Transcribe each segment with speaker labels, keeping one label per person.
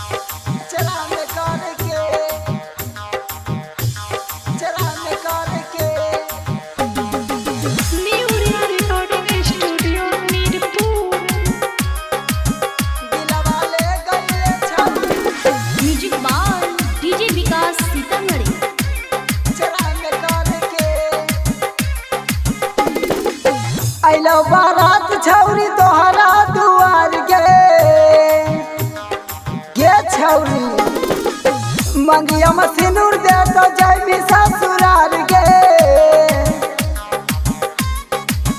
Speaker 1: अचरा में करके, अचरा में करके।
Speaker 2: New recording studio Mirpur.
Speaker 1: दिलवा ले गइले छौरी।
Speaker 3: Music by DJ Vikas Sitamarhi.
Speaker 1: अचरा में करके। अइलो बारात छौरी तोहरा दुआर गे, गे छौरी मंगिया में सिनूर दे तो जैबी ससुरार गे।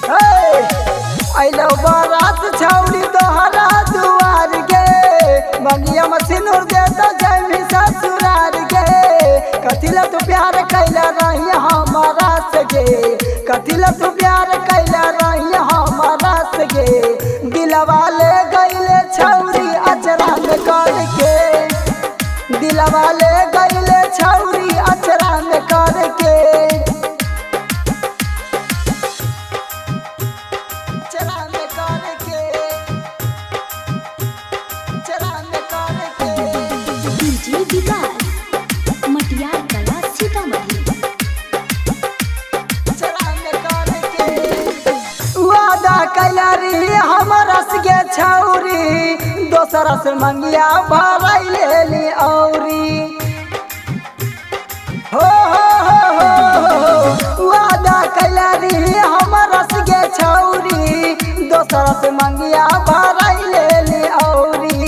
Speaker 1: हे, अइलो बारात छौरी तोहरा दुआर गे, मंगिया में सिनूर दे तो जैबी ससुरार गे। कथिला तू प्यार कैला रही हमारा से गे, कथिला तू प्यार कैला रही हमारा से गे। दिलवा ले गइले छौरी अचरा में करके, दिलवा ले गइले छौरी अचरा में करके। अचरा में करके, अचरा में करके।
Speaker 3: डीजे विकास मटियार कला सीतामढ़ी।
Speaker 1: अचरा में करके। वादा कैला रही हमरा से गे छौरी, दोसरा से मंगिया भराई लेली औरी। हो हो हो हो हो, वादा कैला रही हमरा से गे छौरी, दोसरा से मंगिया भराई लेली औरी,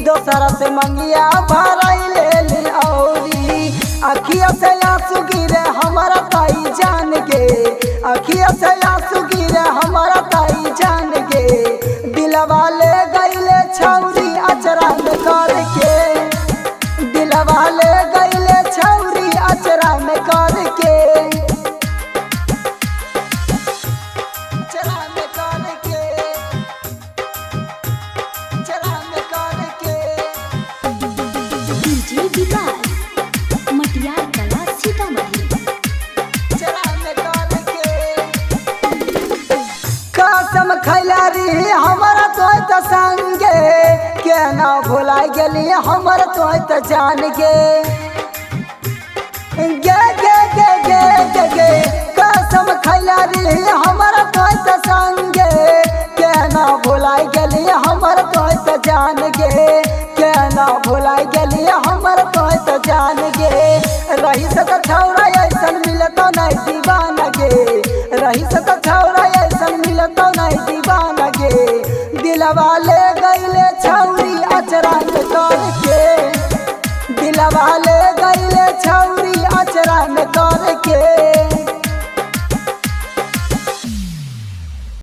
Speaker 1: दोसरा से मंगिया भराई लेली औरी। अखिया से आंसू गिरे हमारा ताई जान गे, अखिया से आंसू गिरे हमारा ताई जान गे। दिलवा ले गइले छौरी अचरा में करके, दिलवा ले गइले छौरी अचरा में करके। अचरा में करके, अचरा में करके।
Speaker 3: डीजे विकास मटियार कला सीतामढ़ी।
Speaker 1: अचरा में करके। कसम खैला रही हमारा तो त संगे, केना भुला गेली हमर तो त जान गे। गे गे गे गे गे गे, कसम खैला रही हमारा तो त संगे, केना भुला गेली हमर तो त जान गे, केना भुला गेली हमर तो त जान गे। रही से त छौरा ऐसन मिलतो नहीं दीवाना गे, रही से त छौरा ऐसन मिलतो नहीं दीवाना गे। दिलवा ले गइले छौरी अचरा में करके, दिलवा ले गइले छौरी अचरा में।